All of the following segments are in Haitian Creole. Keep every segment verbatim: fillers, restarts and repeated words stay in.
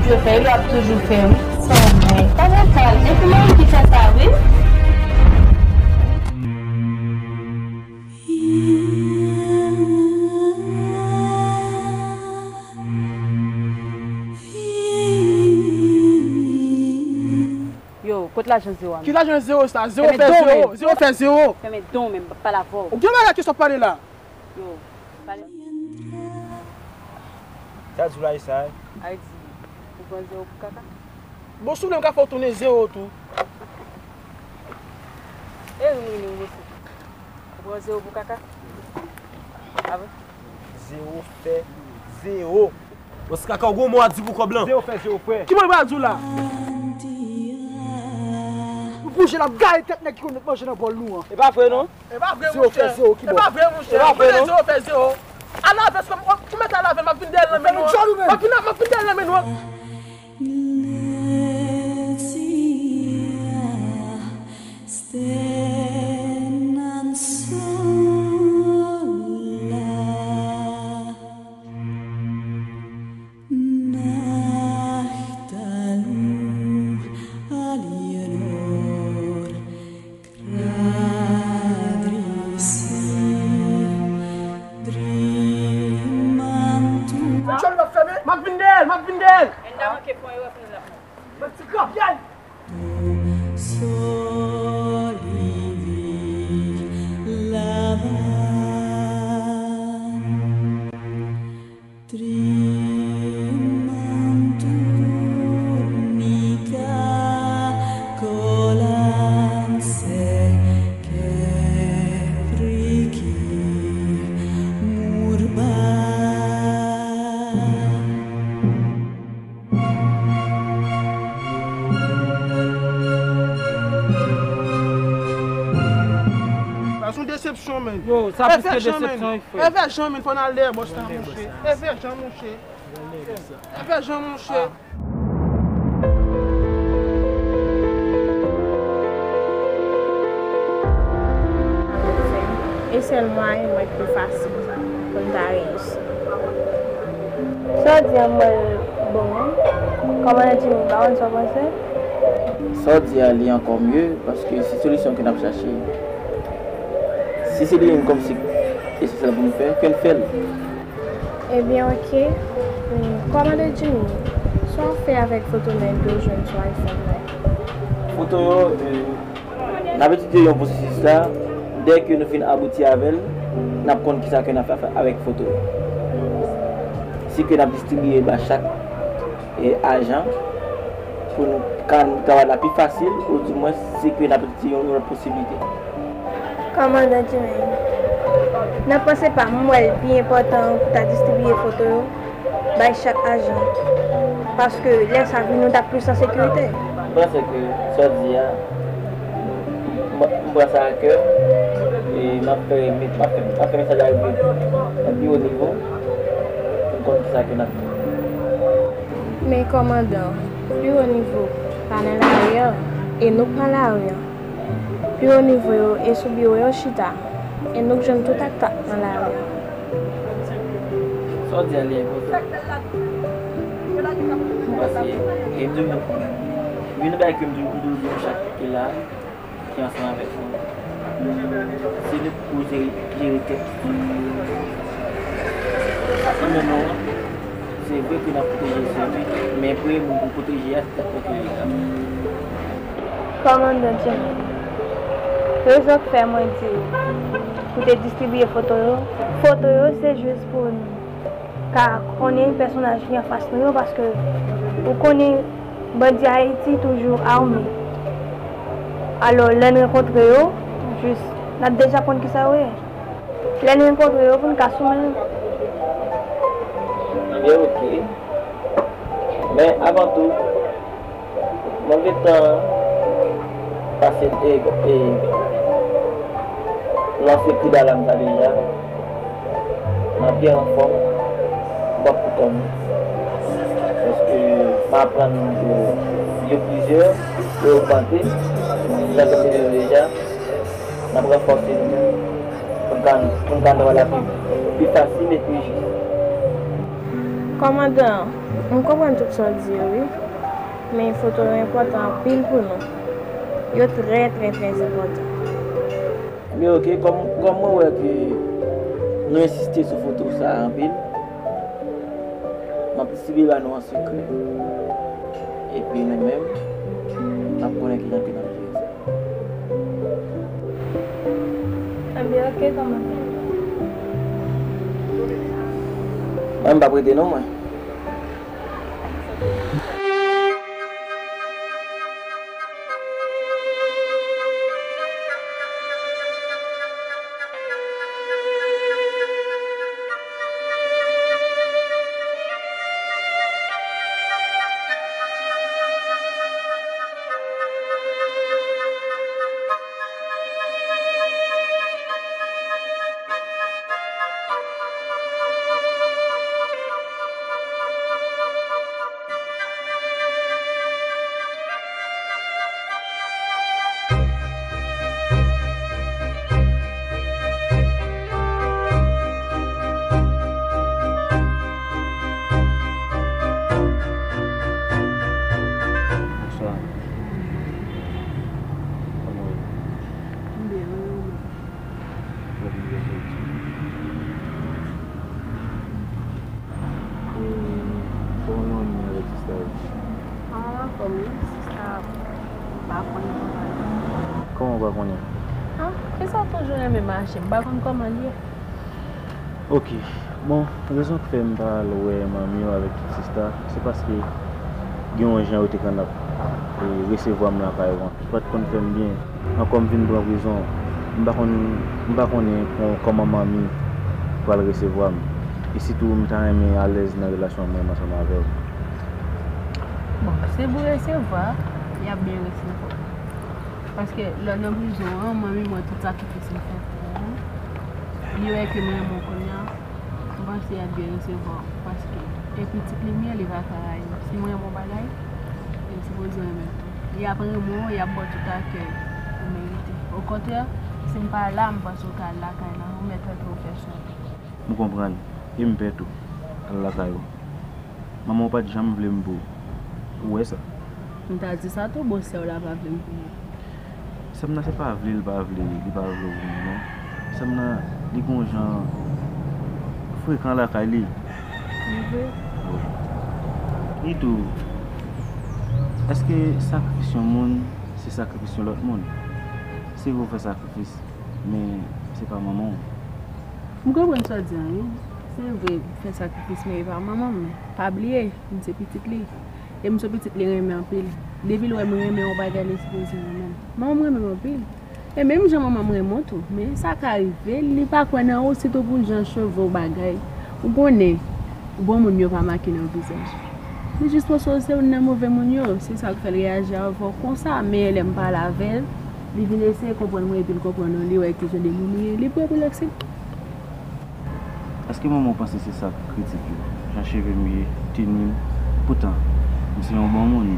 Yo fè, yo ap toujou fè, wi. Sa w mwen. Pa gen kal. Epi mwen ki fè sa, wi. Yo, kot lajan zewo a? Ki lajan zewo sa? Zewo fè zewo. Zewo fè zewo. Fèmen don men, m p ap pale avè w. Ou gen bagay ki sot pale la? Yo, pale. Sa di w la, e sa, e? Ay di, ou pran zewo pou kaka? Bon, si w vle, m ka fè w tounen zewo tou. E wi, wi, wi, wi. Ou pran zewo pou kaka? A bon? Zewo fè zewo. Bon, si kaka w gon mo a di pou kòb lan. Zewo fè zewo, frè. Ki mo l pral di w la? Ou bouje l ap gaye tèt nèg ki konn met manje nan bòl nou an. E pa vre non. E pa vre, monchè. Zewo fè zewo, ki bò? E pa vre, monchè. E pa vre non. Zewo fè zewo. Al lave, si w mèt al lave, m ap vin dèyè l nan men nou an. M ap vin, m ap vin dèyè l nan men nou an. Jòl m ap fèmen, m ap vin dèyè l, m ap vin dèyè l. N ta manke fè yon erè pou nou la. Bann ti grapyay. Sa se yon desepsyon, men. Yo, sa plis ke desepsyon, wi, frè. Evè jan, men, fò n al dèyè bòs la, monchè. Evè jan, monchè. Evè jan, monchè. E sèl mwayen mwen ki pi fasil pou n ta reyisi. Sa w di a m wè l bon, wi. Kòmandan Jimmy, m pa konn sa w panse. Sa w di a, li ankò mye, paske se solisyon ke n ap chache. Si se li menm kòmsi esansyèl pou n fè, ke n fè l. Ebyen, oke. Hmm, kòmandan Jimmy, sa w fè avèk foto nèg yo jwenn sou iPhone mwen? Foto yo, euh, n ap etidye yon pwosesis la. Dèke nou fin abouti avè l, n ap konn kisa ke n ap fè avèk foto yo. Si ke n ap distribiye ba chak e ajan pou nou ka travay la pi fasil, oudimwens si ke n ap etidye yon lòt posiblite. Kòmandan Jimmy, nan panse pa m, m wè l pi enpòtan pou ta distribiye foto yo bay chak ajan, paske lè sa vini, nou t ap plis an sekirite. M panse ke sa w di a, m, m pran sa a kè, e m ap fè, m ap fè, m ap fè mesaj la rive nan pi wo nivo, pou n konn kisa ke n ap fè. Men kòmandan, pi wo nivo pa nan lari a, e nou k pran lari a. Pi wo nivo yo e sou biwo yo chita, e nou k jwenn tout atak nan lari a. Sa w di a li enpòtan. M panse, e m di w, youn nan bagay ke m di w, m di w, di w chak ki la, ki ansanm avèk nou. Se nou pou jere, jere tèt nou. Sa ki menm nou an, se vre ke n ap pwoteje sèvi, men premye moun pou pwoteje a, se tèt nou ki li. Kòmandan Jimmy, rezon k fè mwen di w pou te distribiye foto yo, foto yo se jis pou n ka konnen pèsonaj ki anfas nou yo, paske ou konnen bandi Ayiti toujou ame. Alò, lè n rankontre yo, jis, n ap deja konn kisa yo ye. Lè n rankontre yo, pou n ka sou men. Ebyen, oke. Men, avan tou, mwen gentan pase e, e, lanse kri dalam sa deja. N ap gen ranfò, m p ap koutan nou. Paske m aprann yo, yo plizyè, yo ogmante. Jan ke m te di nou deja, n ap ranfòse nou menm pou n ka, pou n ka nan wè la pi, pi fasil e pi jis. Kòmandan, m konprann tout sa w di yo, wi. Men foto yo enpòtan anpil pou nou. Yo trè, trè, trè enpòtan. Ebyen, oke, kòm, kòm mwen wè ke nou ensiste sou foto sa a anpil, m ap distribye ba nou an sekrè. Epi nou menm, n ap konnen kijan ke n ap jere sa. Ebyen, oke, kòmandan. Mwen, m p ap rete non, mwen. Bonswa. Kòman w ye? M byen, wi, ou menm? Mwen byen tou. E kòman manmi avèk sista yo? Manman m anfòm, wi. Sista, m pa konnen kòman l ye. Kòman w pa konnen? Ah, fi sa toujou renmen mache. M pa konn kòman l ye. Ok. Bon, rezon k fè m pa al wè manmi w avèk sista, se paske gen yon jan yo te konn ap, e, resevwa m lakay ou an. Sa pa t konn fè m byen. Ankò m vin pran prizon, m pa konn, m pa konnen kon-, kòman manmi pral resevwa m. E sitou, m ta renmen alèz nan relasyon mwen menm ansanm avè w. Bon, se pou resevwa, y ap byen resevwa w. Paske lè w nan prizon an, manmi m wè tout sakrifis m fè pou ou. Li wè ke m renmen w kounye a. M panse y ap byen resevwa w, paske e pitit li m ye, li pa ka rayi m. Si m renmen yon bagay, li sipoze renmen l tou. Li ap renmen w, li ap ba w tout akèy ou merite. Okontrè, si m pa la, m panse w ka al lakay la, ou mèt fè tou ou fè sou. M konprann, e m pè tou al lakay ou. Manman w pa t janm vle m pou ou. Ou wè sa? M ta di sa tou, bòsè w la pa vle m pou ou. Sè m nan se pa vle l pa vle, li pa vle w pou mwen non. Sè m nan, li gon jan frekan lakay li. Li vre? Wi. Nitou, èske sakrifis yon moun se sakrifis yon lòt moun? Se vre w fè sakrifis, men se pa manman w. M konprann sa w di an, wi. Se vre, m fè sakrifis, men e pa manman m. Pa bliye, m se pitit li. E m se yon pitit li renmen anpil. Depi l wè m renmen yon bagay, li sipoze renmen m. Manman m renmen m anpil. E menm jan manman m renmen w tou. Men sa ka rive, li pa kwè nan ou, sitou pou jan cheve w bagay. Ou konnen, bon moun yo pa make nan vizaj. Li jis panse w se youn nan move moun yo. Se sa k fè l reyaji avè w konsa. Men lè m pale avè l, li vin eseye konprann mwen epi l konprann ou, li wè ki jan de moun ou ye. Li prè pou l aksepte. Èske manman w panse se sa k kritik yo? Jan cheve m ye, teni m. Poutan, m se yon bon moun.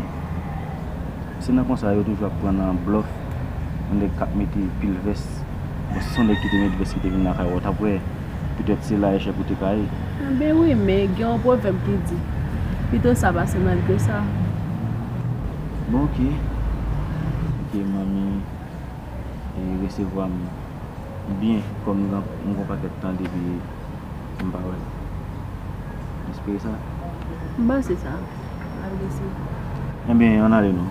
Se nan konsa yo toujou ap pran nan blòf. Yon nèg k ap mete pil vès. Bon, si se yon nèg ki te met vès ki te vin lakay ou, w t ap wè. Petèt se la echèk ou te ka ye. Anben wi, men gen yon pwovèb ki di, pito sa pase mal ke sa. Bon, oke. Oke, manmi, e, resevwa m byen, kòm m gen, m gen yon pakèt tan depi m pa wè l. M espere sa. M panse sa. Malgre se. Enben, ann ale non.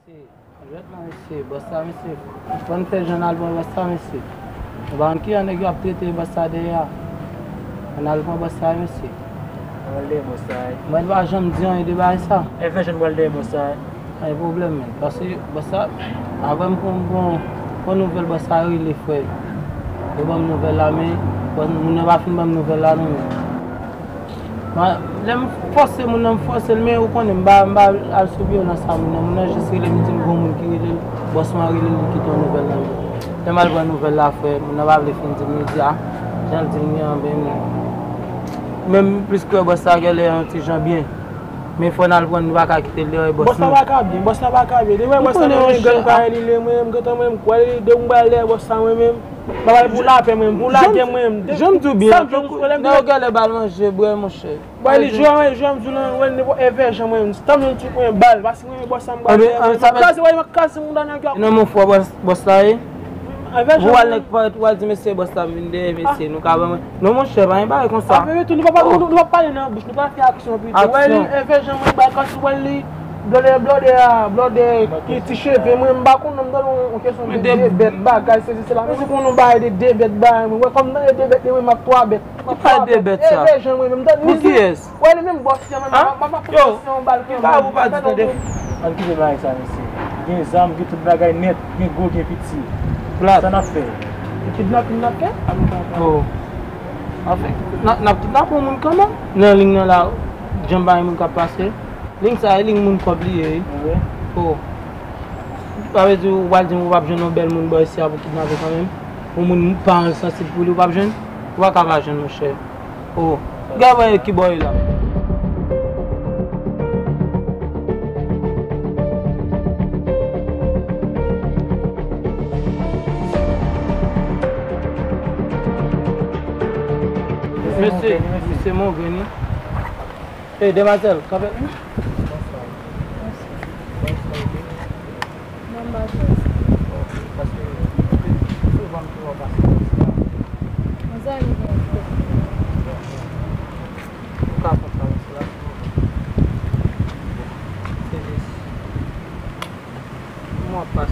Mesye, jwèt la, mesye, bòs la, mesye. Fò n fè jan n al pran bòs la, mesye. Nou pa konn kijan nèg yo ap trete bòs la dèyè a. Ann al pran bòs la, mesye. Mwen al dèyè bòs la, wi. Mwen pa janm di anyen de bagay sa. E fè jan n pral dèyè bòs la, wi. Pa gen pwoblèm, men. Paske bòs la, apre m pran, m pran, pran nouvèl bòs la rele frè. Yo ban m nouvèl la, men, bòs, moun nan pa fin ban m nouvèl la, non, men. Mwen, lè m fòse moun nan, m fòse l, men ou konnen, m pa, m pa al sou vyolans a moun nan. Moun nan jis rele m, di m gon moun ki rele l, bòs mwen an rele l, li kite yon nouvèl nan men m. Lè m al pran nouvèl la, frè, moun nan pa vle fin di m, li di, a, jan l di m li an, ben, men m plis kwè bòs la genlè yon ti jan byen. Men fò n al pran, nou pa ka kite l dèyè bòs la. Bòs la pa ka byen, bòs la pa ka byen. Depi bòs la nan men gang kay li le mwen, m gentan mwen, m kwè li de m ba lè bòs la mwen menm. Bagay pou lapè mwen, pou lagè mwen. Jan m di w byen, nan yo gèlè bal manje, bwè, monchè. Bwè, li jwe, jwe, m di w lan, wè, nenpòt evè jan mwen, tanm yon ti kwen bal, paske mwen, bòs la, m ba lè mwen, m kraze, wè, m kraze moun nan nèg yo. E nan mon fwa bòs, bòs la ye? Ou al nèg parèt, ou al di mesye bòs la vin dèyè mesye, nou ka ban mwen. Non, monchè, pa gen bagay konsa. Apre tou, nou pa pale, nou, nou pa pale nan bouch, nou pa fè aksyon pito. Wè, li evè jan mwen bay kòs, wè, li blòdè, blòdè a, blòdè ki ti cheve mwen, m pa konn non, m tande yon kesyon de de bèt bagay, sesi sela. Men se pou nou bay de de bèt bagay mwen. Wè, kòm nan de de bèt, mwen, m ap twa bèt. Ki pa de bèt sa? Evè jan mwen, m tande. Pou kiyès? Wè, li menm bòs li an, men m ap, m ap pran yon bal pou mwen. Ki bagay ou pa di tande? Ann kite bagay sa, mesye. Gen zam, gen tout bagay nèt, gen gwo, gen piti. Plat. Sa n ap fè? Se kidnapin n ap fè? Oh. Anfen, n ap, n ap kidnape yon moun kanmenm. Nan liy nan la, jan bagay moun k ap pase. Liy sa, e liy moun kòb li ye, wi. Oh. Sa vle di, ou pral di m ou p ap jwenn yon bèl moun bò isi a pou kidnape kanmenm? Yon moun pa sansib pou li, ou p ap jwenn? Ou pa ka pa jwenn, monchè. Oh, gade wè ki bò e la. Mesye, misye mongre, wi. Ey, demwazèl, kanpe. Bonswa. Bonswa, wi. Mwen pa jwenn sa. Ok, paske souvan m te wè w pase konsa. Mwen sa li gen kote. Ou ka konprann sila. Se jis. Mwen pa